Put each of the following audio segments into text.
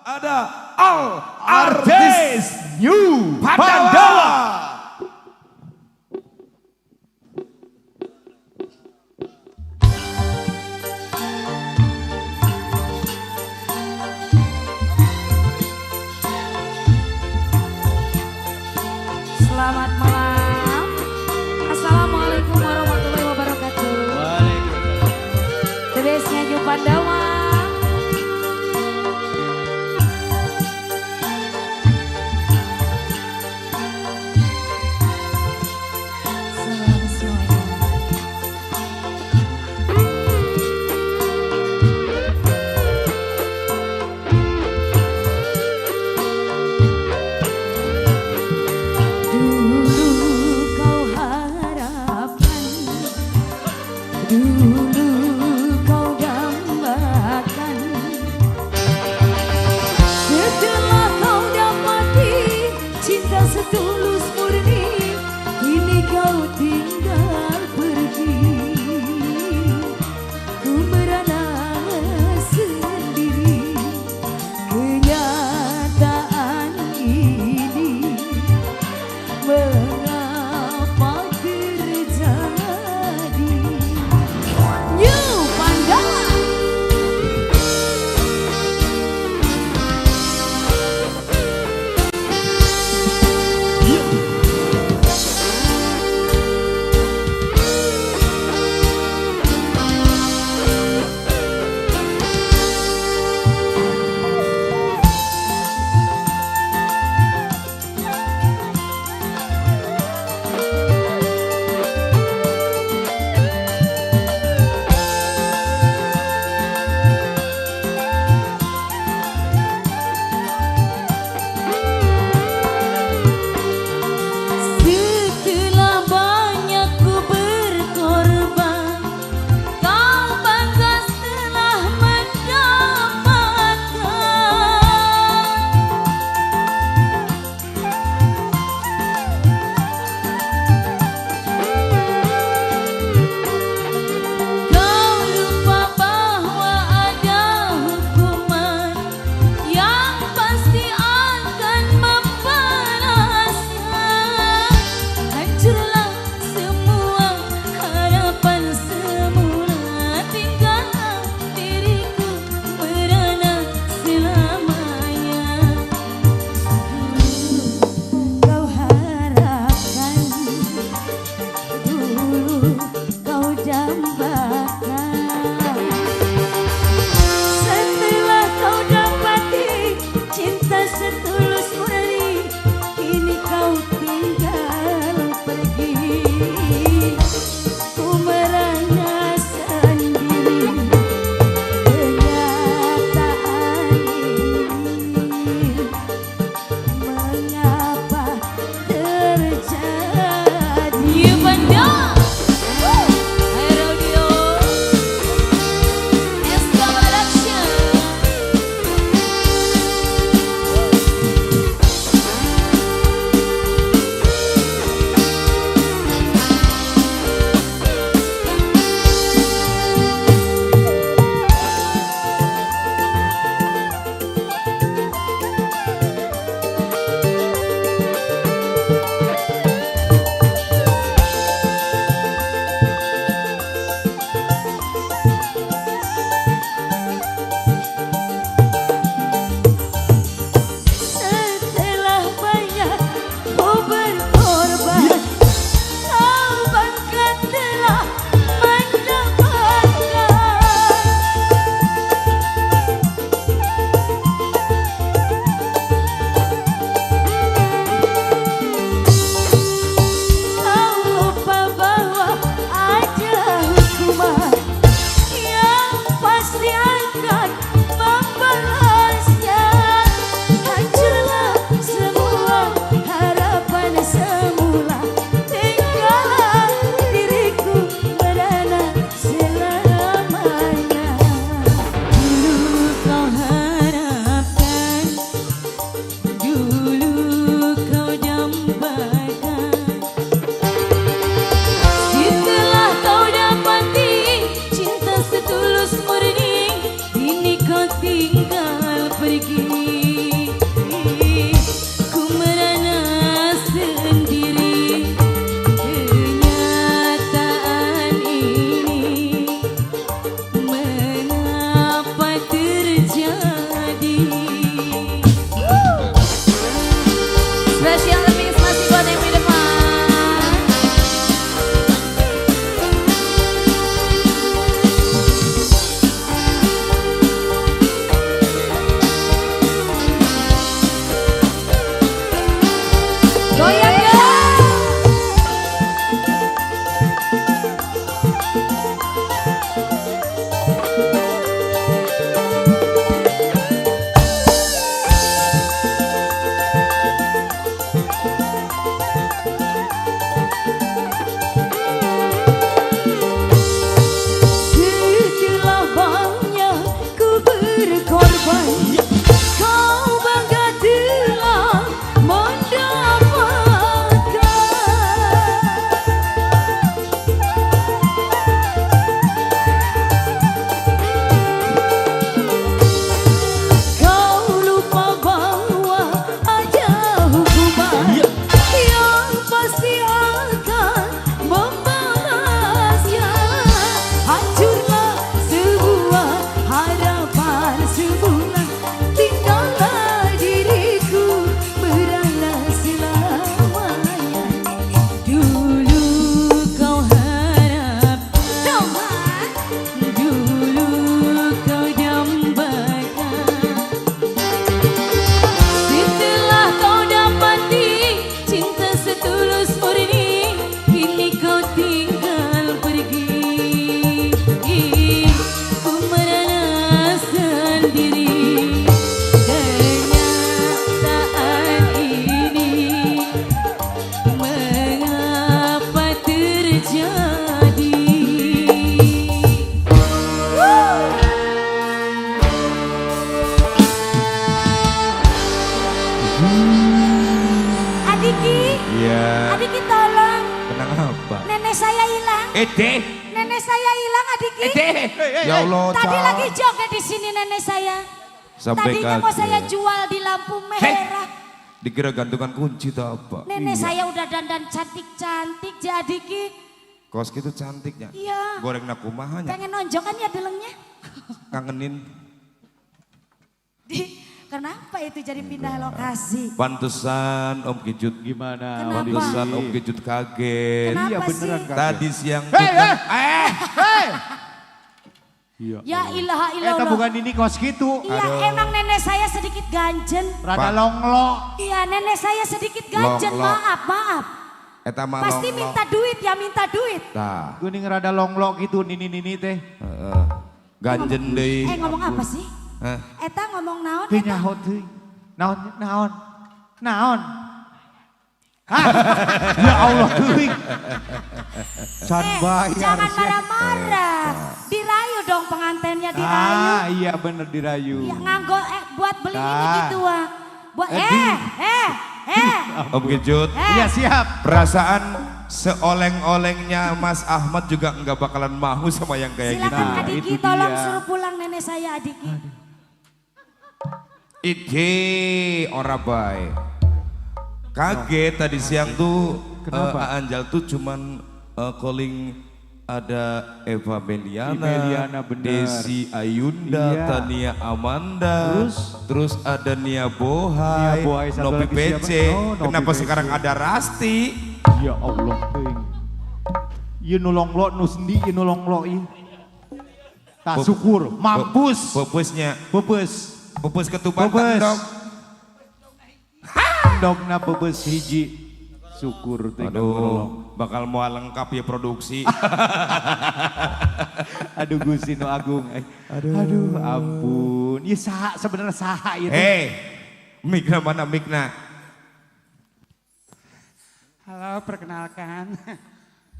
Ada All Artis New Pandawa. Selamat malam. Assalamualaikum warahmatullahi wabarakatuh. Waalaikumsalam. The best-nya New Pandawa. Salam semuanya. Dulu kau harapkan, dulu kau dambakan, setelah kau dapati cinta setulus murni, kini kau tinggal pergi. Ku merana sendiri, kenyataan ini mengapa terjadi? New Pandawa. Setelah banyak ku berkorban, kau bangga setelah mendapatkan. Kau lupa bahwa ada hukuman yang pasti akan membalasnya. Hancurlah semua harapan semula, tinggallah diriku merana selamanya. Dulu kau harapkan, dulu kau dambakan, setelah kau dapati cinta setulus murni, kini kau tinggal pergi. Ku merana sendiri, kenyataan ini mengapa terjadi? New Pandawa. Air Audio, SK Production. Setelah banyak ku berkorban, kau bangga telah mendapatkan. Kau lupa bahwa ada hukuman yang pasti akan membalasnya. Hancurlah semua harapan semula, tinggallah diriku merana selamanya. Dulu kau harapkan, dulu kau dambakan, setelah kau dapati cinta setulus murni, kini kau tinggal pergi. Iya. Adiki tolong. Kenang apa? Nenek saya hilang. Ede. Nenek saya hilang Adiki. Ede. Ya Allah. Tadi Ca. lagi joget di sini nenek saya. Sampai Tadinya mau kaget. saya jual di lampu merah. Dikira gantungan kunci atau apa? Nenek saya udah dandan cantik-cantik jadi Ki. Kos gitu cantiknya. Iya. Goreng nakumahanya. Pengen nonjok kan ya delengnya. Kangenin. Kenapa itu jadi pindah lokasi? Pantesan Om Kijut. Gimana? Kenapa? Pantesan Om Kijut kaget. Kenapa Iya beneran sih? kaget. Tadi siang tuh kan- Iya. Ya ilaha Eta illallah. bukan ini kos gitu. Iya emang nenek saya sedikit ganjen. Rada longlok. Iya nenek saya sedikit ganjen. Long-long. Maaf maaf. Eta mah Pasti longlok. minta duit ya minta duit. Tah. Geuning rada longlok gitu nini-nini teh. Heeh. Ganjen deui. Eh ngomong apa sih? Hah? Eta ngomong naon? Teu Eta? nyaho teuing. Naon naon. Naon. Hah? Ya Allah teuing. Can bayar. Jangan sih. marah-marah. Dirayu dong pengantennya dirayu. Ah iya bener dirayu. Ya nganggo buat beli ini Nah. gitu ah. Buat Om Kijut. Iya siap. Perasaan seoleng-olengnya Mas Ahmad juga nggak bakalan mau sama yang kayak Silakan gitu. Nah, Adiki itu tolong dia. suruh pulang nenek saya Adiki. Ide ora bae. Kaget tadi siang tuh Kenapa? Anjal tuh cuman calling ada Eva Meliana, Meliana, bener. Desi Ayunda, Iya. Tania Amanda, Terus? ada Nia Bohai, Nia Bohai, satu Nopi lagi siapa? PC. Oh, Nopi Kenapa PC. sekarang ada Rasti? Ya Allah teuing. Ieu nu longlok nu sendi ieu nu longlok ieu. Tak syukur, mampus. Pupusnya, Peupeus. pupus ketupat Peupeus. dong. Dogna peupeus hiji. Syukur teuing. Aduh, bakal mau lengkap ya produksi. Aduh Gusti nu agung. Aduh. Aduh ampun. Ieu saha sebenarnya saha ieu teh? Hei, Mikna mana Mikna? Halo, perkenalkan.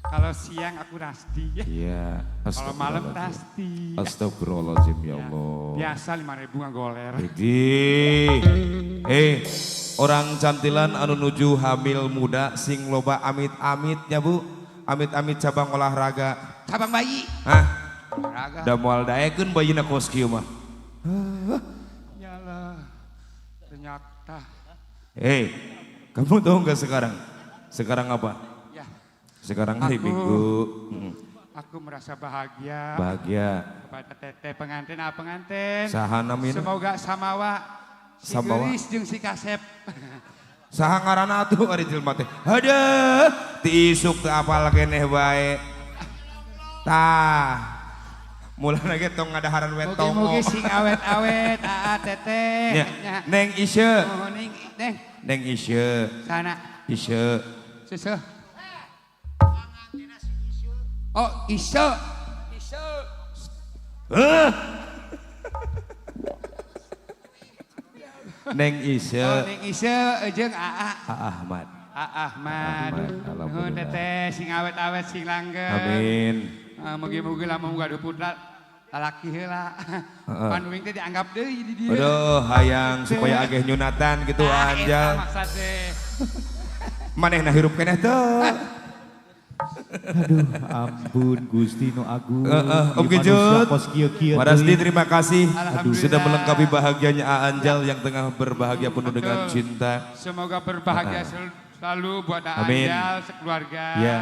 Kalau siang aku Rasti. Iya. Kalau malam Rasti. Astagfirullahaladzim ya Allah. Biasa 5.000 ngagoler. Jadi, orang cantilan anu nuju hamil muda sing loba amit-amitnya bu. Amit-amit cabang olahraga. Cabang bayi. Hah? Olahraga. Da moal daekeun bayina kos kieu mah. Ya Allah. Ternyata. Hei, kamu tahu nggak sekarang? Sekarang apa? Ya, Sekarang hari Minggu. Aku merasa bahagia. Bahagia. Kepada teteh pengantin, ah pengantin. Saha namina? Semoga samawa. Si Samawa. Geris jeung si Kasep. Saha ngaranna atuh ari jelema teh. Hadeuh, ti isuk teu apal keneh bae. Tah. Mulana ge tong ngadaharan we tongo. Mugi-mugi sing awet-awet, aa teteh. Nya, Neng Isye, Oh, neng, neng. Neng Isye, Sana. Isye. Susu. Oh, iso. Iso. Neng Isye. Oh, neng Isye jeung Aa. A Ahmad. A Ahmad. Ahmad, Nuhun alhamdulillah. teteh sing awet-awet sing langgeng. Amin. Mugi-mugi lamun gaduh putra lalaki heula. Heeh. Pan uing teh dianggap deui di dieu. Aduh, hayang supaya ageh nyunatan gitu Ah, eta anjal. maksud teh. Manehna hirup keneh teu. Aduh ampun Gusti nu agung. Heeh, Om Ieu Kijut. manusia kos kieu-kieu Warasdi teuing. terima kasih Alhamdulillah. sudah melengkapi bahagianya Anjal yang tengah berbahagia penuh dengan Betul. cinta. Semoga berbahagia selalu buat Amin. Anjal sekeluarga. Ya.